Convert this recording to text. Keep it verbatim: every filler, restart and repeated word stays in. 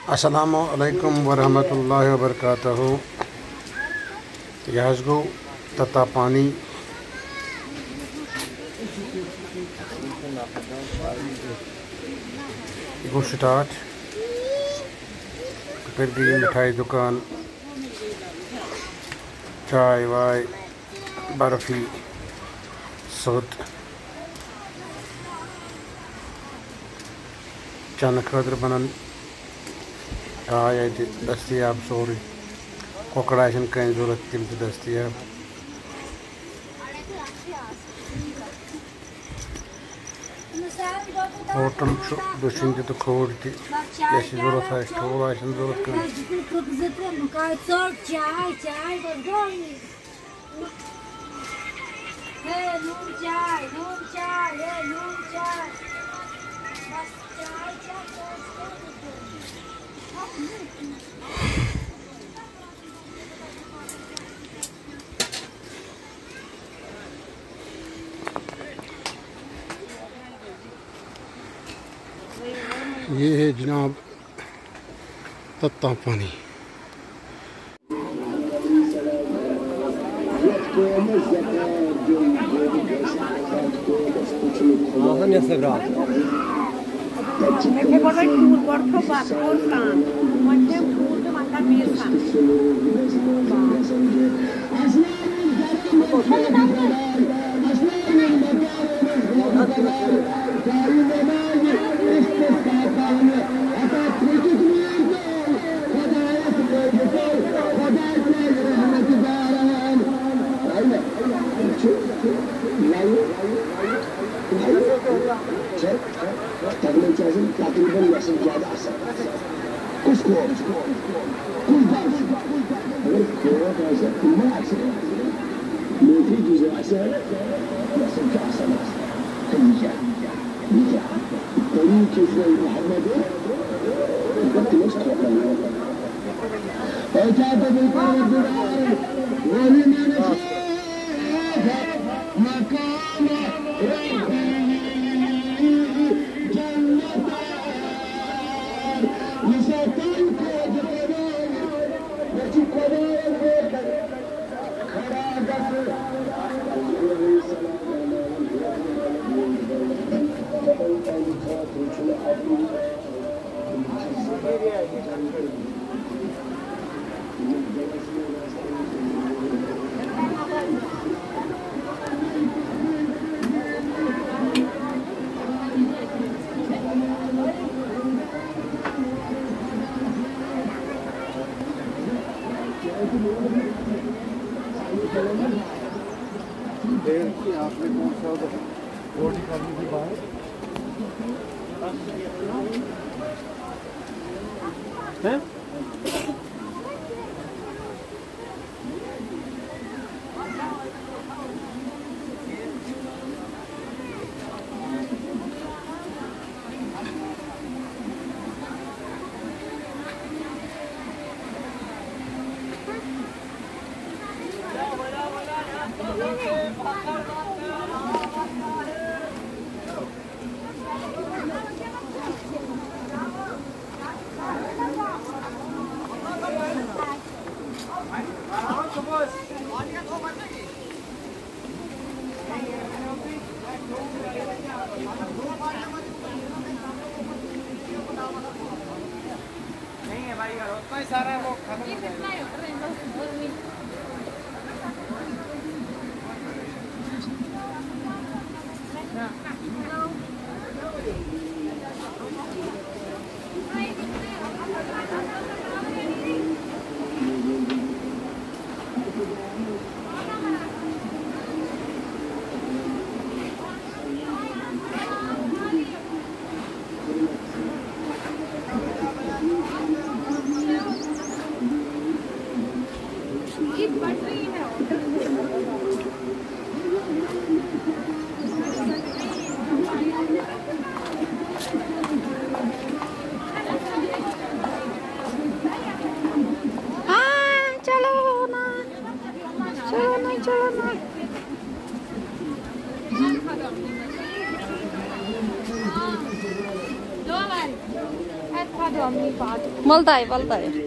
السلام علیکم ورحمۃ اللہ وبرکاتہ۔ یہِ حظ گوٚو تتا پانی۔ یہِ گوٚو سٹارٹ۔ یَپٲرۍ گٔے یہِ مِٹھایہِ دُکان، چاے واے، برفی، سوٚت۔ چَنہٕ خٲطرٕ بَنَن چاے اَتہِ دٔستیاب سورُے۔ کۄکَر آسن کٲنٛسہِ ضوٚرَتھ، تِم تہِ دٔستیاب۔ ہوٹل چھُ دٔچھُن تہِ تہٕ کھووُر تہِ۔ یَس یہِ ضوٚرَتھ آسہِ، ٹھوٗل آسن ضوٚرَتھ کٲنٛسہِ۔ ژٔٹ چاے، چاے گٔژھ گرمی۔ ہے نوٗن چاے، نوٗن چاے، ہے نوٗن چاے۔ بس چاے چیٚتھ، چاے چیٚتھ۔ یہ ہے جناب تتا پانی۔ آسان یَس گرٛاکھ۔ مےٚ کھے گۄڈٕ وۄنۍ ٹھوٗل، گۄڈٕ کھیوٚو بَتہٕ، کوٚر کٲم۔ وۄنۍ کھیٚیَم ٹھوٗل تہٕ وۄنۍ کَر بیٚیِس کھَنٛڈ۔ تَتھ منٛز چھُ آسان تقریٖباً مےٚ سۭتۍ زیادٕ اَصٕل۔ کُس کوٹ؟ کُس درس؟ اگر کوٹ آسہِ، تِم ما آسہِ؟ میتھی جُزو آسہِ، مےٚ سۭتۍ چھُ اَصٕل آسان۔ تہٕ یہِ کیٛاہ؟ یہِ کیٛاہ؟ طریٖقہٕ چھُ محمد، تِم ٲسۍ کھۄژان۔ اے کیٛاہ دوٚپُن پروردگار؟ ولی مےٚ نِش مقام ربی جنت۔ یہِ چھا تۄہہِ خۄد خۄداے؟ مےٚ چھُ خۄداے ووتمُت کھڑا گژھُن۔ دیر کی آپ نے کون سا روٹی کھانے کی بات؟ ہیں؟ نہیں ہے भाई, घर उतना ही सारा है, वो खत्म हो जाएगा। وَلہٕ دَے، وَلہٕ دَے۔